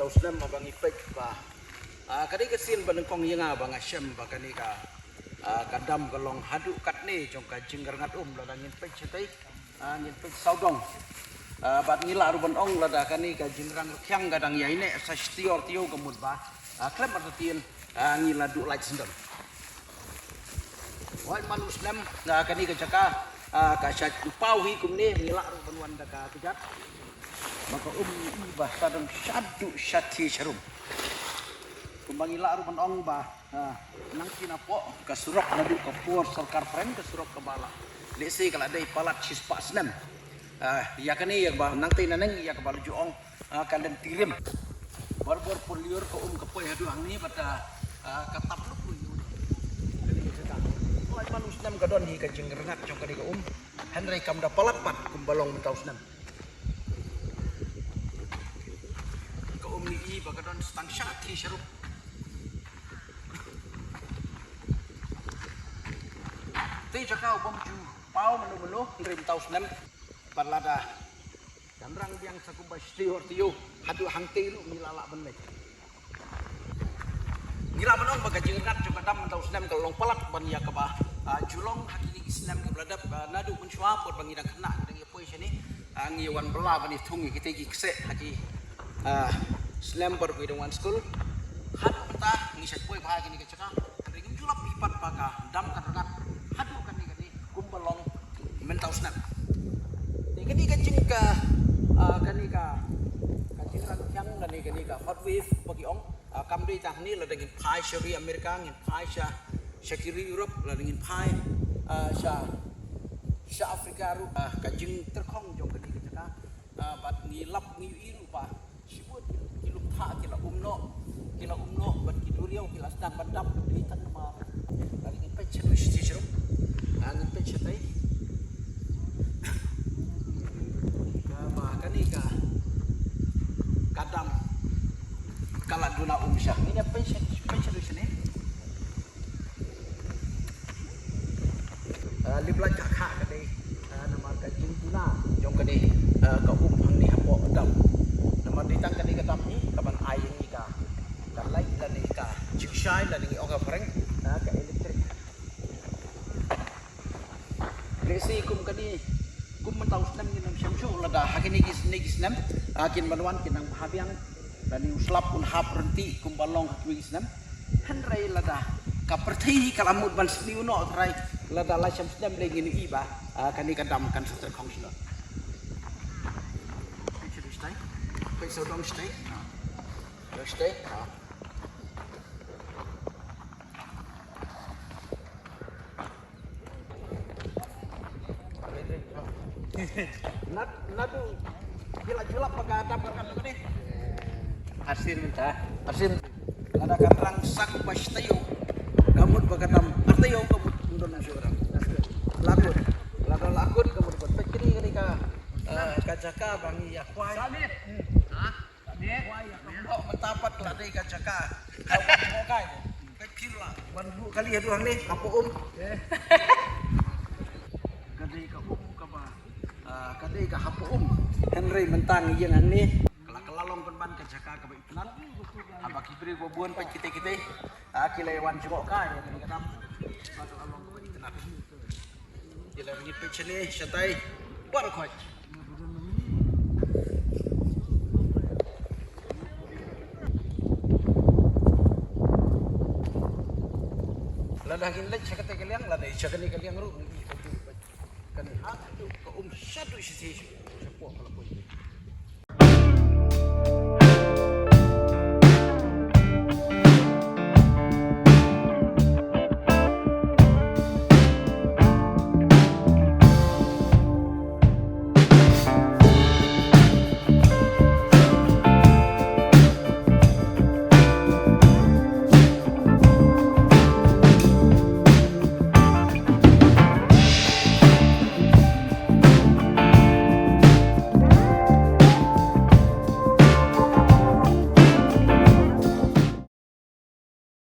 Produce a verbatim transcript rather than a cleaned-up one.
Snem ba ngi peit ba, ah, ka dei ka sien ba nyngkong ïa nga ba nga shem ba kane ka, ah, ka dam ka long haduh katne jong ka jingrngat um. Lada ngin peit shatei, ah, ngin peit sawdong. Ah, bad ngi lah ruh ban ong lada kane ka jingrang rkhiang ka dang ïai neh sa shtior tiew ka mut ba, ah, khlem artatien, ah, ngi la duh lait syndon. Hooid man u snem, ah, kane ka jaka, ah, ka sha paw hi kumne, ngi lah ruh ban wan da ka kjat. Ba ka um ngi i ba sa dang shaduh shathie sharum. Kumba ngi lah ruh ban ong ba, ah, nangta napoh ka surok naduh ka por sorkar phareng, ka surok kaba la lehse ka la dei palat shispah snem. Ah, ïa kane ïa kaba nangta naneng ïa kaba la ju ong, ah, ka lynti rim. Barabor por lyiur ka um ka poi haduh hangne bad, ah, ka tap lut lut. Kane ka jaka. Hooid man u snem ka don hi ka jingrngat jong kane ka um. Hynrei kam da palat pat kumba long mynta u snem. Ka um ngi i ba ka don sa tang shathie sharum. Te jaka u bym ju paw mano mano hynrei mynta u snem. Pat lada kan rang biang sa kumba shtior tiew haduh hangtei ruh ngi la lah ban leit. Ngi lah ban ong ba ka jingrngat jong ka dam mynta u snem ka long palat ban ïa kaba, ah, ju long ha kine ki snem kiba la dep, ah, naduh mynshuwa por ba ngi dang khynnah ngi dang ïa poi shane, ah, ngi wan bylla ban ïa thung ïa kitei ki kseh ha ki, ah, snem baroh ngi dang wan skul. Haduh mynta ngi shait poi bha ha kine ki jaka. Hynrei ngim ju lap hi pat ba ka dam kan rngat haduh kane kane kumba long mynta u snem. Te kane ka jing ka, ah, kane ka, ka jingrang rkhiang lane kane ka hot wave ba ki ong, ah, kam dei tang hangne, lada ngin phai sha ri Amerika, ngin phai sha, sha ki ri Europe, lada ngin phai, ah, sha, sha Afrika ruh, ah, ka jingtyrkhong jong kane ka jaka, ah, bad ngi lap ngi ïohi ruh ba shibun ki, ki lum thah ki la um noh, ki la um noh bad ki duriaw ki la sdang ban dap, dei tang namar. Lada ngin peit shaduh shatei sharum. Ah, ngin peit shatei. Kaba kane ka, ka dam ka la duna um sha. Ngin ïa peit sha, peit shaduh shane. Ah, lip lait kha kha ka dei, ah, namar ka jingduna jong kane, ah, ka um hangne hapoh dam. Namar dei tang kane ka dam hi kaban ai ïa ngi ka, ka lait lane ka jingshai lane ngi ong ha phareng, ah, ka electric. Lehse kum kane, kum mynta u snem ngin ym shem shuh, lada ha kine ki snem, ki snem, ah, kin ban wan kin nang bha biang. Lane u slap un hap ryntih kumba long ha kiwei ki snem. Hynrei lada ka pyrthei hi ka la mut ban sniew noh trai, lada la shem snem lei ngin ïohi ba, ah, kane ka dam kan sa tyrkhong shnong. Peit sha dong shatei. Peit sha dong shatei. Dong shatei. Nad, naduh ki la ju lap ba ka dam ka rngat ne? Arsien mynta. Arsien. Lada ka rang sak ba shi taïew ka mut ba ka dam. Ar taïew ka mut, mut don shu rang. La kut. Lada la kut ka mut kut. Peit kine kine ka, eh, ka jaka ba ngi ïa kwai. Kwai ïa ka mut mynta pat la dei ka jaka. Ka wan buh kai. Ka kir la wan buh kali haduh hangne hapoh um. Ka dei ka um kaba, ah, ka dei ka hapoh um. Hynrei mynta ngi ïeng hangne. Ka la, ka la long pynban ka jaka kaba itynnad. Haba ki briew ba bun peit kitei kitei, ah, ki la wan jngoh kai ïa kane ka dam. Ka la long kaba itynnad. Ki la ngi peit shane shatai. Baroh khoit. Lada ngin leit sha katei ka liang, lada sha kane ka liang ruh ngi ïohi ka um. Kane haduh ka um shaduh shi shi shapoh ka la poi.